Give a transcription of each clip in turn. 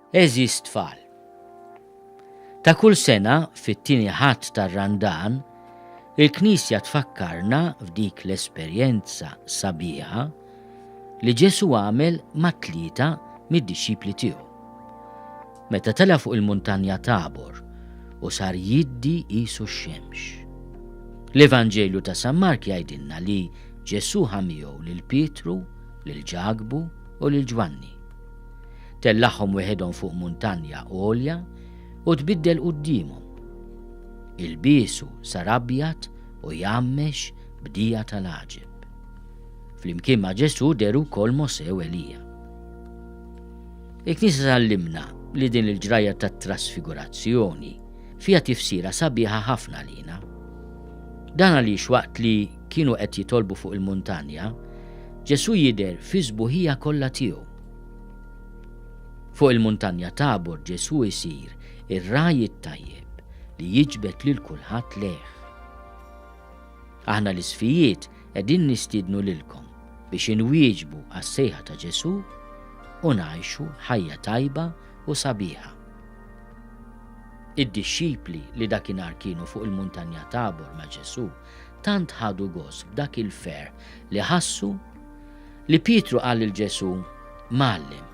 Għeżież tfal, ta' kull sena fit-tieni Ħadd tar-Randan, il-Knisja tfakkarna f'dik l-esperjenza sabiħa li Ġesù għamel ma' tlieta mid-dixxipli tiegħu. Meta tela' fuq il-muntanja Tabor u sar jiddi qisu x-xemx. L-Evanġelju ta' San Mark jgħidilna li Ġesù ħa miegħu lil Pietru, lil Ġakbu u lil Ġwanni. Tellagħhom weħidhom fuq muntanja għolja u tbiddel quddiemhom. Ilbiesu sar abjad u jgħammex b'dija tal-għaġeb. Flimkien ma' Ġesù dehru wkoll Mosè u Elija. Il-Knisja tgħallimna li din il-ġrajja tat-trasfigurazzjoni fiha tifsira sabiħa ħafna għalina. Dan għaliex waqt li kienu qed jitolbu fuq il-muntanja, Ġesù jidher fis-sbuħija kollha tiegħu. Fuq il-muntanja Tabor Ġesù jsir ir-ragħaj it-tajjeb li jiġbed lil kulħadd lejh. Aħna l-isfijiet qegħdin nistiednu lilkom biex inwieġbu għas-sejħa ta' Ġesù u ngħixu ħajja tajba u sabiħa. Id-dixxipli li dakinhar kienu fuq il-muntanja Tabor ma' Ġesù tant ħadu gost b'dak il-ferħ li ħassu li Pietru qal lil Ġesù, Mgħallem,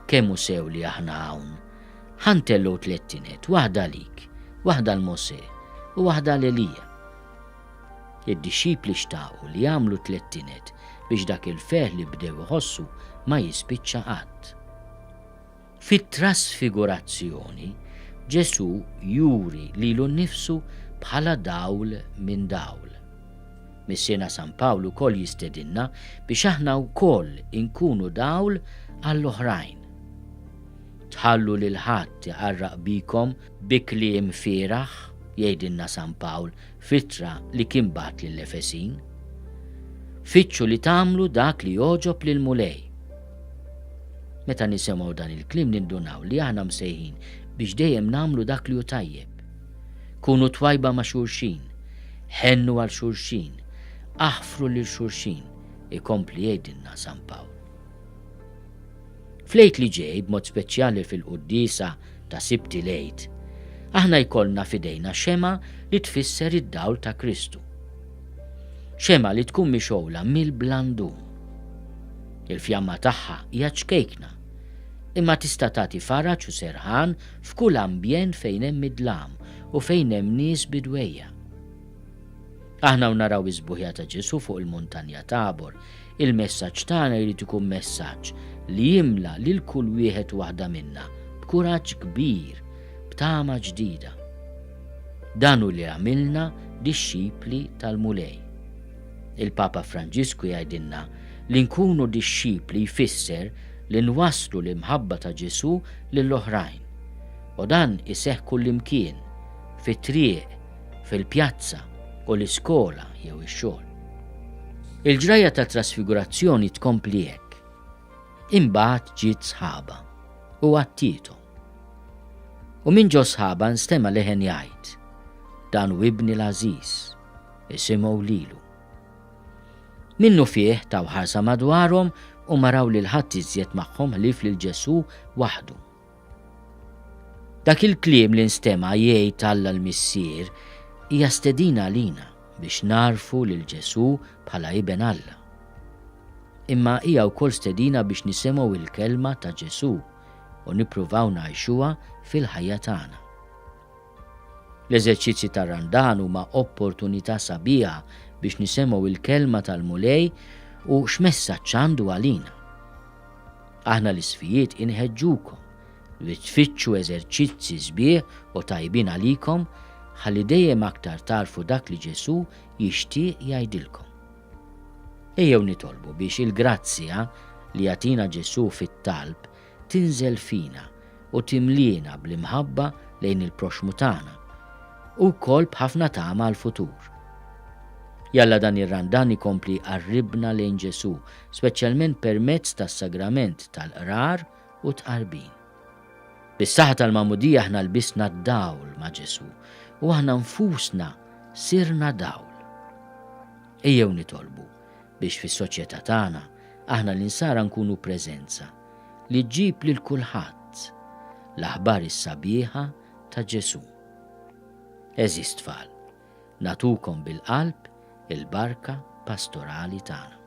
kemm hu sew li aħna hawn! Ħa ntellgħu tlett tined, waħda għalik, waħda għal Mosè, u waħda għal Elija. Id-dixxipli xtaqu li jagħmlu tlett tined biex dak il-ferħ li bdew iħossu ma jispiċċa qatt. Fit-trasfigurazzjoni, Ġesù juri lilu nnifsu bħala dawl minn dawl. Missierna San Pawl ukoll jistedinna biex aħna wkoll inkunu dawl għall-oħrajn. Tħallu lil ħadd iqarraq bikom bi kliem fieragħ, jgħidilna San Pawl f'ittra li kien bagħat lill-Efesin. Fittxu li tagħmlu dak li jogħġob lill-Mulej. Meta nisimgħu dan il-kliem nindunaw li aħna msejħin biex dejjem nagħmlu dak li hu tajjeb. Kunu twajba ma' xulxin, ħennu għal xulxin, aħfru lil xulxin, ikompli jgħidilna San Pawl. Fl-Għid li ġej, b'mod speċjali fil-quddiesa ta' Sibt il-Għid, aħna jkollna f'idejna xemgħa li tfisser id-dawl ta' Kristu. Xemgħa li tkun mixgħula mill-blandun. Il-fjamma tagħha hija ċkejkna, imma tista' tagħti faraġ u serħan f'kull ambjent fejn hemm id-dlam u fejn hemm nies bi dwejjaq. Aħna u naraw is-sbuħija ta' Ġesù fuq il-muntanja Tabor, il-messaġġ tagħna jrid ikun messaġġ li jimla lil kull wieħed u waħda minna b'kuraġġ kbir, b'tama ġdida. Dan hu li għamilna dixxipli tal-Mulej. Il-Papa Franġisku jgħidilna li nkunu dixxipli jfisser li nwasslu l-imħabba ta' Ġesù lill-oħrajn. U dan iseħħ kullimkien, fit-triq, fil-pjazza u l-iskola jew ix-xogħol. Il-ġrajja tat-Trasfigurazzjoni tkompli hekk. Imbagħad ġiet sħaba u għattiethom. U minn ġo sħaba nstema' leħen jgħid, Dan hu ibni l-għażiż, isimgħu lilu. Minnufih taw ħarsa madwarhom u ma raw lil ħadd iżjed magħhom ħlief lil Ġesù waħdu. Dak il-kliem li nstema' jgħid Alla l-Missier hija stedina għalina biex nagħrfu lil Ġesù bħala Iben Alla. Imma hija wkoll stedina biex nisimgħu l-kelma ta' Ġesù u nippruvaw ngħixuha fil-ħajja tagħna. L-eżerċizzji tar-Randan huma opportunità sabiħa biex nisemgħu l-kelma tal-Mulej u x'messaġġ għandu għalina. Aħna l-isfijiet inħeġġukom li tfittxu eżerċizzi sbieħ u tajbin għalikom ħalli dejjem aktar tagħrfu dak li Ġesù jixtieq jgħidilkom. Ejjew nitolbu biex il-grazzja li jagħtina Ġesù fit-talb tinżel fina u timliena bl-imħabba lejn il-proxxmu tagħna, u wkoll b'ħafna tama għall-futur. Jalla dan ir-Randan ikompli jqarribna lejn Ġesù, speċjalment permezz tas-sagrament tal-Qrar u t-Tqarbin. Bis-saħħa tal-Magħmudija aħna lbisna d-dawl ma' Ġesù u aħna nfusna sirna dawl. Ejjew nitolbu biex fis-soċjetà tagħna aħna l-Insara nkunu preżenza li ġġib lil kulħadd. l-aħbar is-sabiħa ta' Ġesù. Għeżież tfal, nagħtukom bil-qalb il-barka pastorali tagħna.